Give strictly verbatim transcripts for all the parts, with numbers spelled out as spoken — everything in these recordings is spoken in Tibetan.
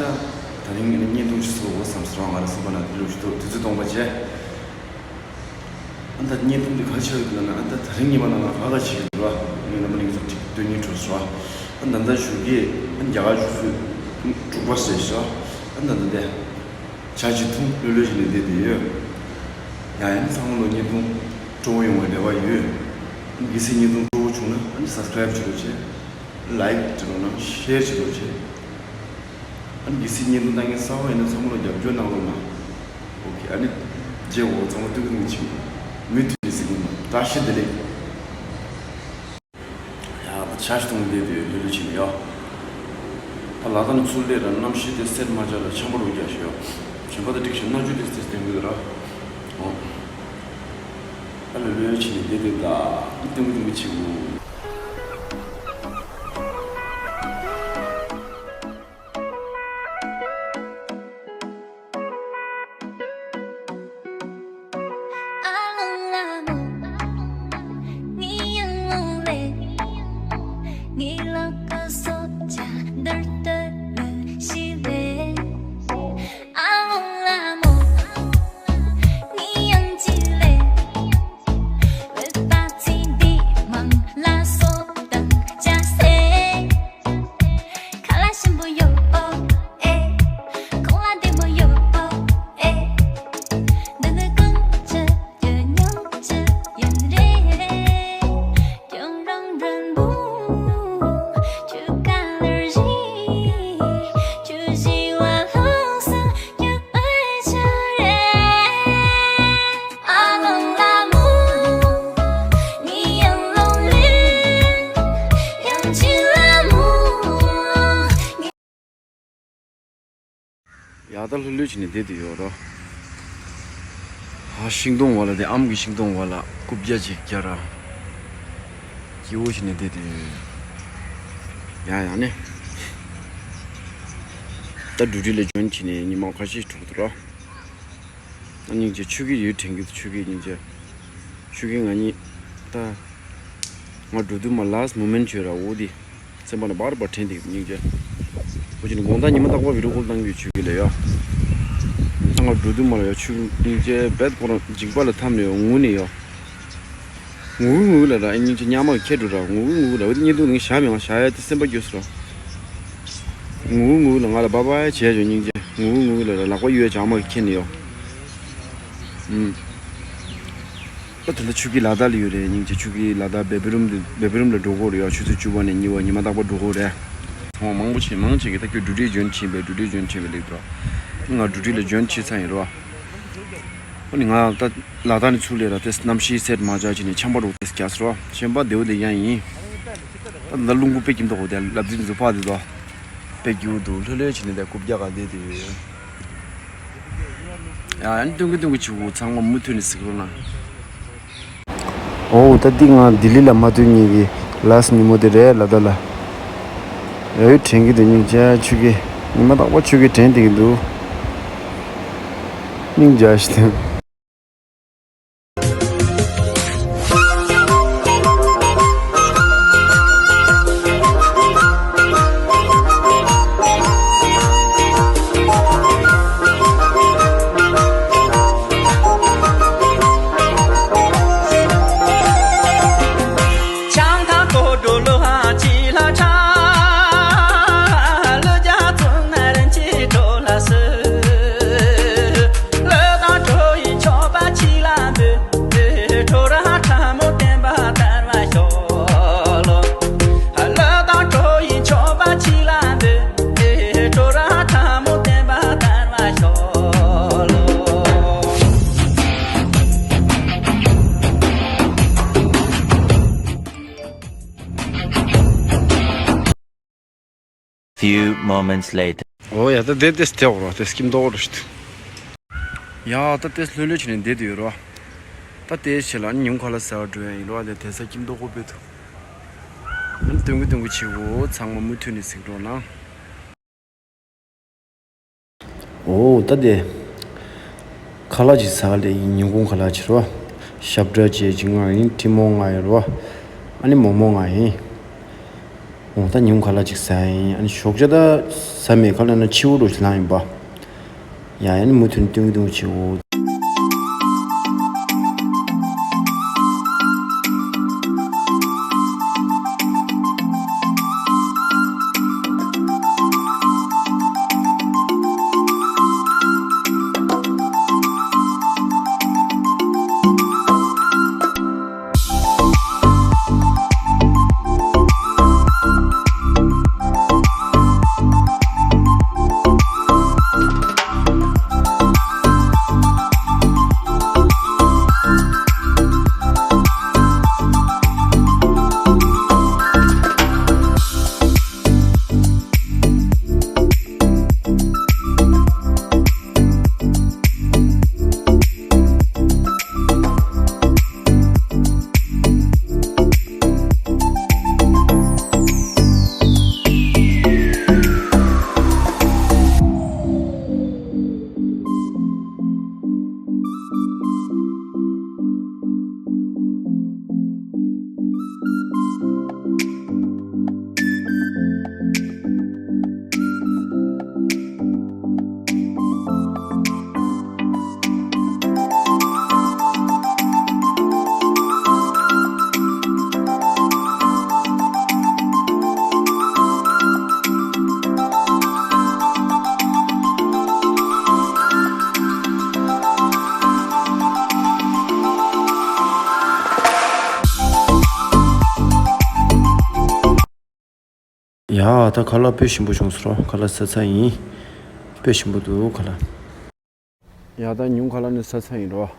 ད་རིང་ངས་བརྙན་ཐུང་ཞིག་བཟོ་དགོས་བསམ་སོང་། ང་རང་སེམས་པ་ནང་དེ་ལུགས་ཤིག་འདུག་དུས་ཚོད་སྟོང་པ་བྱས། ཨ་ད་བརྙན་ཐུང་འདི་ག་རེ་ཆགས་ཡོད་ལབ་ན། ཨ་ད་ད་རིང་ཉི་མ་ནང་ལ་ག་ག་ཅིག་ཡོད་ར། ངས་རྣམ་པ་གཉིས་ཚོ་ཅིག་སྟོན་སྙིང་བྲོ་སོང་། ཨ་ད་ལྟ་ཞོགས་ཀས་ཨ་རྒྱ་གར་ཆུ་ཚོད་དྲུག་པ་ཟེར་ཤག་ཨ་ད་ལྟ་དེ་ཇ་ཅིག་འཐུང་ལྷོད་ལྷོད་བྱས་ནས་བསྡད་དེ་ཡོད། ཡང་ཡང་ཚང་མ་ལ་བརྙན་ཐུང་སྤྲོ་བོ་ཡོང་བའི་རེ་བ་ཡོད། གལ་སྲིད་བརྙན་ཐུང་སྤྲོ་བོ་བྱུང་ན་ཨ་ནི་སབ་སི་ཀ་རེབ་བྱེད་རོགས་བྱེད། ལའིཀ་བྱེད་རོགས་གནང་། ཤེར་བྱེད་རོགས་བྱེད། ཨ་ནི་གལ་སྲིད་བརྙན་ཐུང་ལྟ་མཁན་གསར་པ་ཡིན་ན་ཚང་མ་ལ་རྒྱབ་སྐྱོར་གནང་རོགས་གནང་། ཨོ་ཁེ། ཨ་ནི་རྗེས་འོ་ཚང་མ་སྟོན་གི་འདུག་ཅིག་མུ་མཐུད་ནས་གཟིགས་གི་གནང་། བཀྲ་ཤིས་བདེ་ལེགས། ཡ་ད་ཆ་ཞིག་འཐུང་བསྡད་དུས་ལྷོད་ལྷོད་བྱས་ནས་ཡོད། ད་ལ་དྭགས་ནས་ཚུར་སླེབས་ར་གནམ་གཤིས་དེ་སེར་མ་ཆགས་ལ་ཆམ་པ་རུ་རྒྱག་ཞིག་ཡོད། གཞན་པ་དང་འགྲིག་ཞིག་སྣ་ཆུ་དེ་སེར་སྟོན་གི་འདུག་ར། ཨོ། ད་ལྷོད་ལྷོད་བྱས་ནས་བསྡད་དུས་ད་སྟོན་གི་སྟོན་གི་བྱེད་དགོས། ཁ་ལག་ཞིམ་པོ་ཡོད་ཨེ། ཁོག་ལ་བདེ་མོ་ཡོད་ཨེ། འདི་ནི་གང་བྱེད་ཀྱི་ཉོ་ཆེད་ཡིན་རེད། ཁྱོད་རང་མགྲོན་པོ་ཁྱོད་ག་ལེར་བཞི་ཁྱོད་བཞི་བ་ལྷག་ས་ཁྱོད་ཨེ་ཆ་རེད། ཨ་ལོང་ལ་མོ། ནི་ཡང་ལོང་ལེ། ཡང་ཅི་ལ་མོ། ཡ་ད་ལྷོད་ལྷོད་བྱས་ནས་བསྡད་དུ་ཡོད་རོ། ཧ་ཤིང་སྡོང་བ་ལ་དེ་ཨམ་གྱི་ཤིང་སྡོང་བ་ལ་རྐུབ་བཀྱག་ཅིག་བཀྱག་ར། སྐྱིད་པོ་བྱས་ནས་བསྡད་དུ་ཡོད། ཡ་ཡ་ནི། ད་འགྲུལ་འཕྲིན་ལ་འཇོན་བྱས་ནས་ཉི་མ་ཁ་ཤས་འགྲོ་གི་འདུག་རོ། སྙིང་རྗེ། ཆུ་གི་ཡོད་དྲན་གི་འདུག་ཆུ་གི་སྙིང་རྗེ། ཆུ་གི་ང་གཉིས་ད། ང་འགྲོ་དུས་མ་last moment བྱོས་ར་འོ་དེ། སེམས་པ་ན་བར་བར་དྲན་དེ་སྙིང་རྗེ། འོ་ཅི་ནི་དགོང་དག་ཉི་མ་རྟག་པར་video call བཏང་གི་ཆུ་གི་ལ་ཡོ། ད་ང་འགྲོ་དུས་མ་ལ་ཡོ་ཆུ་སྙིང་རྗེ་བེད་པོ་རང་འཇིགས་པ་ལ་འཐམ་ནས་ཡོ་ངུ་ནས་ཡོ། ངུ་གི་ངུ་གི་ལ་ར་ཨེ་སྙིང་རྗེ་གཉའ་མ་གི་ཁྱེར་འགྲོ་ར་ངུ་གི་ངུ་གི་ལ་འོ་དེ་བརྙན་ཐུང་ནང་བཞག་མེད་ང་བཞག་ཡ་དེ་སེམས་པ་སྐྱོ་སོ་ར། ངུ་གི་ངུ་གི་ལ་ང་ལ་bye bye བྱས་ཡོ་སྙིང་རྗེ་ངུ་གི་ངུ་གི་ལ་ར་ལག་པ་གཡུག་ཡ་ཇག་མ་གི་ཁྱེར་ནས་ཡོ། ཨུམ། ཨ་དེ་ལ་ཆུ་སྐྱིད་ལ་དྭགས་ལ་ཡོད་རེད། སྙིང་རྗེ་ཆུ་སྐྱིད་ལ་དྭགས་བེ་བེ་རུམ་དུ་བེ་བེ་རུམ་ལ་འགྲོ་དགོས་རེད་ཡ། ཆུ་ཚོད་བཅུ་པ་ནས་གཉིས་པ་ཉི་མ་རྟག་པར་འགྲོ་དགོས་རེད། ཚང་མ་མང་པོ་བྱེད་མང་བྱེད་ཀྱི་ད་ཁྱོད་འགྲུལ་འཕྲིན་འཇོན་ཕྱིན་པས་འགྲུལ་འཕྲིན་འཇོན་ཕྱིན་པས་ལེགས་འགྲོ། ང་འགྲུལ་འཕྲིན་ལ་འཇོན་ཕྱིན་ཚར་ཡིན་རོ། ཨ་ནི་ང་ད་ལ་དྭགས་ནས་ཚུར་སླེབས་ར་དེ་གནམ་གཤིས་སེར་མ་ཆགས་བྱས་ནས་ཆམ་པ་རུ་དེ་རྒྱག་སོ་རོ། གཞན་པ་བདེ་བོ་བདེ་ཡང་ཡིན། ད་ད་རླུང་བུ་དཔེ་སྐྱིད་མདོག་གོ་དེ་ལབ་དུས་འཛུ་ཕག་དེ་དོ། དཔེ་སྐྱིད་འདུག་ལྷོད་ལྷོད་བྱས་ནས་དེ་རྐུབ་བཀྱག་ག་བསྡད་དེ་ཡོད། ཡ་ཡང་སྟོན་གི་སྟོན་གི་བྱེད་དགོས། ཚང་མ་མུ་མཐུད་ནས་གཟིགས་རོགས་གནང་། ཨོ་ད་འདི་ང་ལྡི་ལི་ལ་མ་ཐོན་ཉིན་གྱི་last ཉིན་མོ་དེ་རེད་ལ་ད་ལ། ཡ་ཡོད་དྲན་གི་འདུག་སྙིང་རྗེ་ཆུ་གི་ཉི་མ་རྟག་པར་ཆུ་གི་དྲན་བསྡད་ཀྱི་འདུག་སྙིང་རྗེ་ཞིག་འདུག Few moments later. ཨོ་ཡ་ད་དེ་དེ་སྟེ་འོ་རོ་དེ་སྐྱིད་མདོག་རོ་ཞིག་ཡ་ད་དེ་ལྷོད་ལྷོད་བྱས་ནས་བསྡད་དུ་ཡོད་རོ། ད་དེ་ཕྱི་ལ་ཉིན་གུང་ཁ་ལག་ཟ་བར་འགྲོ་ཡ་ཡིན་རོ། དེ་དེ་ས་སྐྱིད་མདོག་གོ་བོད་དུ། ཨ་ནི་སྟོན་གི་སྟོན་གི་བྱེད་དགོས། ཚང་མ་མུ་མཐུད་ནས་གཟིགས་རོགས་གནང་། ཨོ་ད་དེ། ཁ་ལག་ཅིག་ཟ་ལེ་ཡིན། ཉིན་གུང་ཁ་ལག་ཅིག་རོ། ཞབས་བྲ་བྱས་ཅིག་ང་ཡིན། ཁྲི་མོ་ང་ཡིན་རོ། ཨ་ནི་མོག་མོག་ང་ཡིན། འོ་ད་ཉུང་ཁ་ལ་ཅིག་ཟ་ཡིན། ཨ་ནི་ཞོགས་ཇ་ད་ཟ་མེད་ཁ་ལ་ན་ཕྱི་བོ་རུ་ལངས་ཡིན་པ། ཡ་ཡ་ནི་མུ་མཐུད་ནས་ཏུང་ཏུང་བྱེད་འོ། ཡ་ད་ཁ་ལག་དཔེ་ཞིམ་པོ་བྱུང་སོང་། ཁ་ལག་ཟ་ཚར་ཡིན། དཔེ་ཞིམ་པོ་འདུག་ཁ་ལག་ཡ་ད་ཉུང་ཁ་ལག་ནི་ཟ་ཚར་ཡིན་རོ།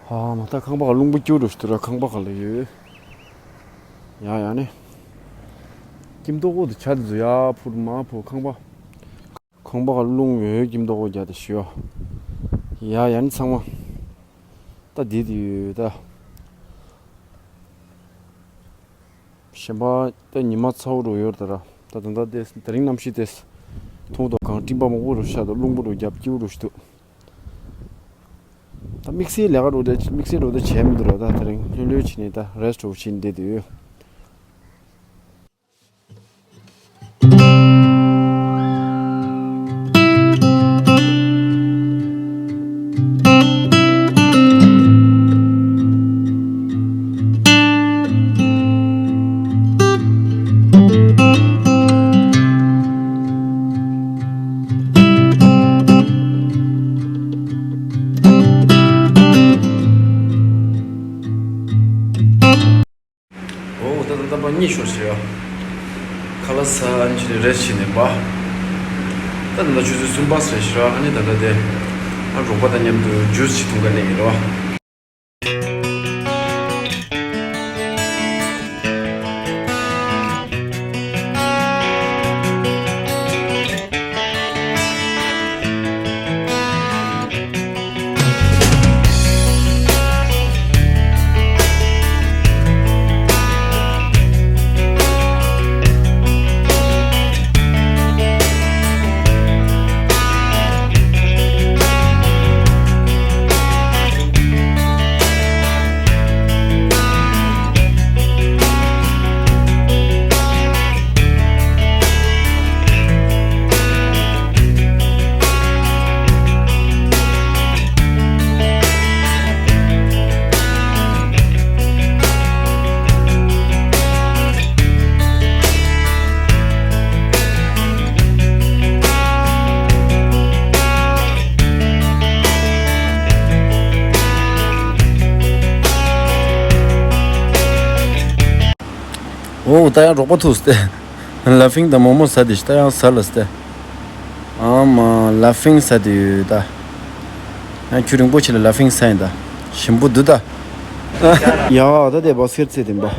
ཧ་མ་ད་ཁང་པ་ག་རླུང་བུ་སྐྱུར་རུ་ཞུ་ར། ཁང་པ་ག་ལ་ཡོད། ཡ་ཡ་ནི། ཀིམ་ཏོག་གོ་དུ་ཆ་དུ་ཡ་ཕུར་མ་ཕུ་ཁང་པ། ཁང་པ་ག་རླུང་ཡོད་ཀིམ་ཏོག་གོ་རྒྱ་དུ་ཞུ། ཡ་ཡ་ནི་ཚང་མ། ད་དེ་དུ་ཡོད་ད། གཞན་པ་ད་ཉི་མ་ཚ་བོ་རུ་ཡོད་ད་ར། ད་ད་ད་དེ་ད་རིང་གནམ་གཤིས་དེ་མཐོང་དོ་གང་སྤྲིན་པ་མང་པོ་རུ་ཤར་དུ་རླུང་བུ་རུ་རྒྱབ་སྐྱིད་རུ་ཞུ་དུ། ད་དམིགས་བསལ་ལས་ཀ་རུ་དེ་དམིགས་བསལ་རུ་དེ་བྱས་མི་འདུག་ར། ད་ད་རིང་ལྷོད་ལྷོད་བྱས་ནས་ད་རེ་སི་ཊི་རུ་བྱས་ནས་བསྡད་དུ་ཡོད། འོ་ད་ད་ད་པ་གཉིད་ཤོར་ཤི་ཡ། ཁ་ལག་ཟ་ཨ་ནི་ཅི་ནི་རེ་སི་ཊི་བྱས་ནས་པ། ད་ད་ད་ཆུ་ཚོད་གསུམ་པ་ཟེར་ཤི་ར། ཨ་ནི་ད་ད་དེ་ཨ་རོགས་པ་དང་མཉམ་དུ་ཇུས་ཅིག་འཐུང་ག་སླེབས་ཡིན་རོ། འོ་ད་ཡང་རོགས་པ་ཐུག་སྟེ། ལ་ཕིང་དང་མོག་མོག་ཟ་དེ་ཤི་ད་ཡང་ཟ་ལ་སྟེ། ཨ་མ་ལ་ཕིང་ཟ་དེ་ཡོད་ད། ཡང་ཁྱུ་རིང་པོ་ཆེ་ལ་ལ་ཕིང་ཟ་ཡིན་ད། ཞིམ་པོ་འདུག་ད། ཡ་ད་དེ་བ་སེར་ཚེ་དེ་འབའ།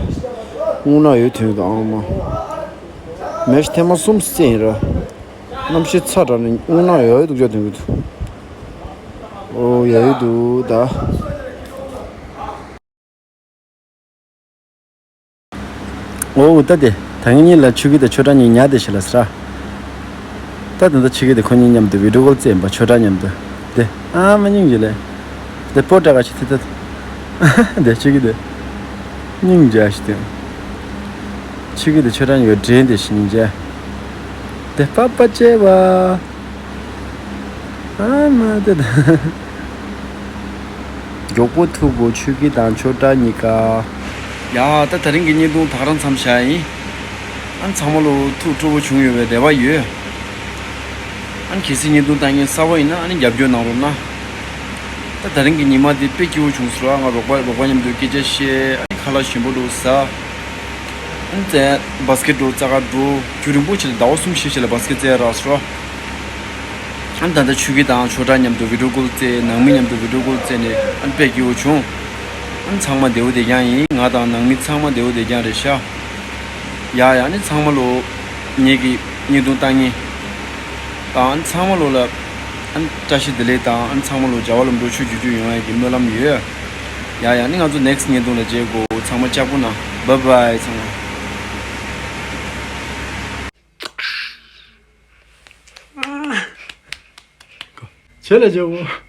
དངུལ་ནག་ཡོད་དོན་ད་ཨ་མ། མེ་ཤི་ཐེངས་མ་གསུམ་རྩེ་ཡིན་ར། གནམ་གཤིས་ཚ་དྲགས་ནས་དངུལ་ནག་ཡོད་ཡོད་འདུག་ཅག་དོན་གི་འདུག་འོ་ཡོད་ཡོད་འདུག་ད། འོ་ད་དེ་ད་ངེད་གཉིས་ལ་ཆུ་གི་དེ་ཆོས་གྲགས་གཉིས་ཉལ་དེ་ཤི་ལ་སྲ། ད་དེ་འདྲ་ཆུ་གི་དེ་ཁོ་གཉིས་མཉམ་དུ་བི་ཌིའོ་ཀོལ་རྩེ་ཡིན་པ་ཆོས་གྲགས་མཉམ་དུ། དེ་ཨ་མ་སྙིང་རྗེ་ལེ། དེ་པོ་ཏྲ་ག་ཆི་དེ་ད། དེ་ཆུ་གི་དེ་སྙིང་རྗེ་ཨ་ཤི་དེ། ཆོས་སྐྱིད་དང་ཆོས་གྲགས་གཉིས་ཀྱི་འགྲན་བསྡུར་ཞིག་ཡིན་ཅེ། དེ་པ་པ་ཅེ་བ། ཨ་མ་དེ་ད། མགྱོགས་པོ་ཐུག་གོ། ཆོས་སྐྱིད་དང་ཆོས་གྲགས་གཉིས་ཀ། ཡ་ད་ད་རིང་གི་བརྙན་ཐུང་ད་ག་རང་མཚམས་བཞག་ཡིན། ཨ་ནི་ཚང་མ་ལོ་ཐུགས་སྤྲོ་པོ་བྱུང་ཡོད་པའི་རེ་བ་ཡོད། ཨ་ནི་གལ་སྲིད་བརྙན་ཐུང་ལྟ་མཁན་གསར་པ་ཡིན་ན་ཨ་ནི་རྒྱབ་སྐྱོར་གནང་རོགས་གནང་། ད་ད་རིང་གི་ཉི་མ་འདི་དཔེ་སྐྱིད་པོ་བྱུང་སོང་ར། ང་རོགས་པ་རོགས་པ་མཉམ་དུ་སྐད་ཆ་བཤད། ཨ་ནི་ཁ་ལག་ཞིམ་པོ་འདུག་ཟ། ཨ་ནི་རྩེད་བཱ་སི་ཀེཊ་འགྲོ། རྩེད་གར་འགྲོ། རྒྱུན་རིང་པོ་ཕྱིན་ལ་ཟླ་བ་གསུམ་བཞི་ཕྱིན་ལ་བཱ་སི་ཀེཊ་རྩེད་ཡ་རག་སོང་ར། ཨ་ནི་ད་ལྟ་ཆོས་སྐྱིད་དང་ཆོས་གྲགས་མཉམ་དུ་བི་ཌིའོ་ཀོལ་རྩེད། ནང་མི་མཉམ་དུ་བི་ཌིའོ་ཀོལ་རྩེད་ནས་ཨ་ནི་དཔེ་སྐྱིད་པོ་བྱུང་། ཨ་ནི་ཚང་མ་བདེ་པོ་བདེ་རྐྱང་ཡིན། ང་དང་ནང་མི་ཚང་མ་བདེ་པོ་བདེ་རྐྱང་རེད་ཤག་ཡ་ཡ་ཨ་ནི་ཚང་མ་ལོ་ངེད་ཀྱི་བརྙན་ཐུང་ལྟ་མཁན་དང་ཨ་ནི་ཚང་མ་ལོ་ལ་ཨ་ནི་བཀྲ་ཤིས་བདེ་ལེགས་དང་། ཨ་ནི་ཚང་མ་ལོ་བྱ་བ་ལམ་འགྲོ་ཆོས་རྒྱུད་རྒྱུད་ཡོང་ཡ་གི་སྨོན་ལམ་ཡོད། ཡ་ཡ་ཨ་ནི་ང་ཚོ་ནེག་སི་ཊི་བརྙན་ཐུང་ལ་མཇལ་གོ། ཚང་མ་ལྕགས་པོ་གནང་། བཱའི་བཱའི་ཚང་མ། བྱས་ལ་བྱའོ།